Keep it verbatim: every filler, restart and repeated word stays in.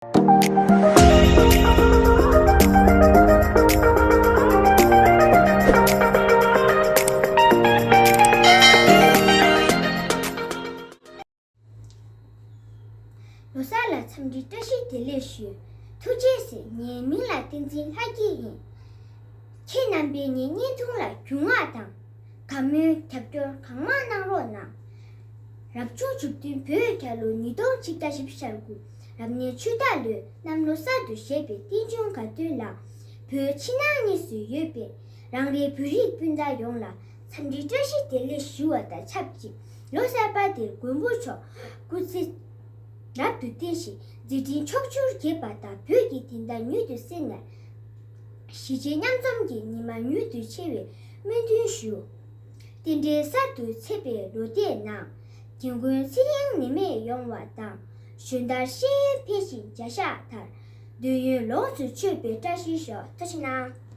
ལོ་གསར་ལ་འཚམས་འདྲི་བཀྲ་ཤིས་བདེ་ལེགས་ཞུ། ཐུགས་རྗེ་ཆེ། ངའི་མིང་ལ་བསྟན་འཛིན་ལྷ་སྐྱིད་ཡིན། ཁྱེད་རྣམ་པས་ངའི་བརྙན་ཐུང་ལ་རྒྱུས་མངའ་དང་། དགའ་མོས་རྒྱབ་སྐྱོར་གང་མང་གནང་རོགས་གནང་། རབ་བྱུང་བཅུ་བདུན་བོད་རྒྱལ་ལོ་ཉིས་སྟོང་ཆིག་བརྒྱ་བཞི་བཅུ་ཞེ་དགུ། རབ་གནས་ཆུ་སྟག་ལོའི་གནམ་ལོ་གསར་དུ་བཞད་པའི་རྟེན་འབྱུང་དགའ་སྟོན་ལ། བོད་ཕྱི་ནང་གཉིས་སུ་ཡོད་པའི་རང་རེའི་བོད་རིགས་སྤུན་ཟླ་ཡོངས་ལ་འཚམས་འདྲི་བཀྲ་ཤིས་བདེ་ལེགས་ཞུ་བ་དང་ཆབས་ཅིག། ལོ་གསར་པ་དེར་མགོན་པོ་མཆོག་སྐུ་ཚེ་རབ་ཏུ་བརྟན་ཞིང་མཛད་འཕྲིན་ཕྱོགས་བཅུར་རྒྱས་པ་དང་། བོད་ཀྱི་བདེན་མཐའ་མྱུར་དུ་གསལ་ནས། གཞིས་བྱེས་མཉམ་འཛོམས་ཀྱི་ཉི་མ་མྱུར་དུ་འཆར་བའི་སྨོན་འདུན་ཞུ། རྟེན་འབྲེལ་གསར་དུ་ཚེས་པའི་ལོ་ཟླའི་ནང་། རྒན་རྒོན་ཚེ་རིང་ནད་མེད་ཡོང་བ་དང་། ཞོན་དར་ཤེས་ཡོན་འཕེལ་ཞིང་བྱ་གཞག་མཐར། འདོད་ཡོན་ལོངས་སུ་སྤྱོད་པའི་བཀྲ་ཤིས་ཤོག། ཐུགས་རྗེ་གནང་།